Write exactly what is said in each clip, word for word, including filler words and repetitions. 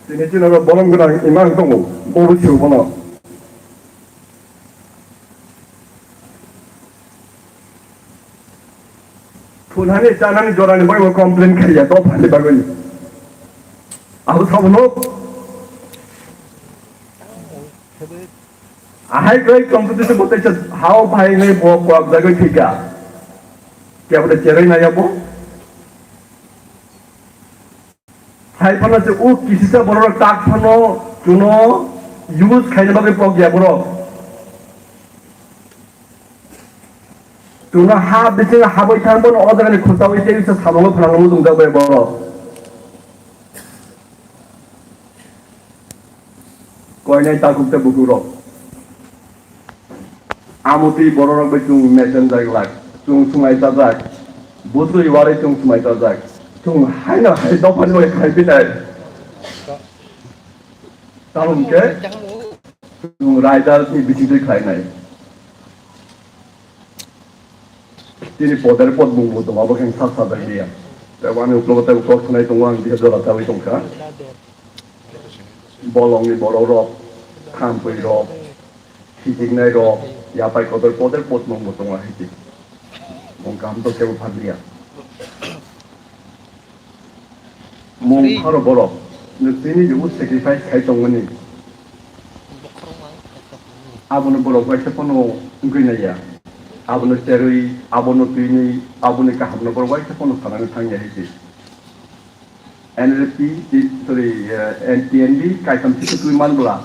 Tini chini oro bolong gwnang imang tongo, bo bo sio bono. Thunani chanani jorani bagwi complain khaiya, dophani bagwi. Abo sabono. Ahai kwrwi tongtwtwi se bo teisa hao phai hinwi bo kwak jagwi thwikha. Kebo de cherwi naiya bo. Phai phano se o kisisa borok tak phano chuno use khaina bagwi pok ya borok. Chuno ha bising habwi thang bono o jagani khursawi tei se samungo phwrangwi tong jak bai borok. Koinai takhuk tei bukhuk rok. Amotwi borok rok bai chwng messenger glak, chwng swmai chajak, bwswi warwi chwng swmai chajak, chwng haino hai dophani bai khai phinai. Tamo hwnkhe chwng raidar ni bisingtwi khlainai. Tini poder pod mung bo tongo, abo khe sak sajak liya. Tei wani uklogo tei uklok thwnai tongo, ang bihar jora chawi tongkha. Bolongni borok rok, khampui rok, khitiknai rok, yapai kotor poder pod mung bo tongo hai ti. Mung kaham to kebo phan liya. Mung pharo borok, nwng tini je o sacrifice khai tongmani. Abono borok waisa phano wngwi naiya. Abono cherwi, abono twinwi, aboni kahamno borok waisa phano sanani thangya hai se. N L P, ti-, sorry, eh, N T N B kaitam sisi twi man bwla.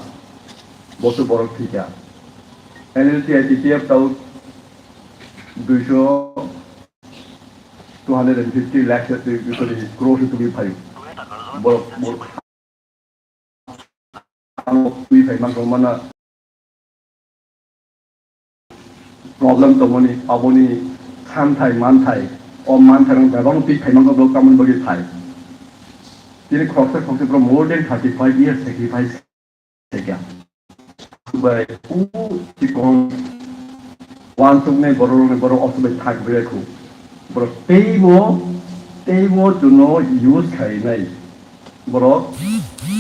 Boso borok thika. N L T I T T F tau duiso two hundred and fifty lakhs se twi, sorry, crore se twi phaio. Borok, borok ano twi phai man rok mana problem tongmani, aboni khanthai manthai, o manthai rok bebak twi phai man rok tamoni bagwi phai. Tini khoroksa khoroksa borok more than thirty five years sacrifice Tega. Bai, u, chikon, wansukni bororokni borok osubai thak biyakhu. Borok teibo, teibo chuno use khainai. Borok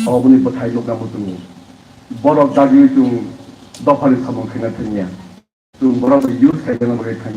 oboni bwthai nukna muchungo. Borok dagi chwng dophani samung khaina thangya. Chwng borok use khaina bagwi thangya.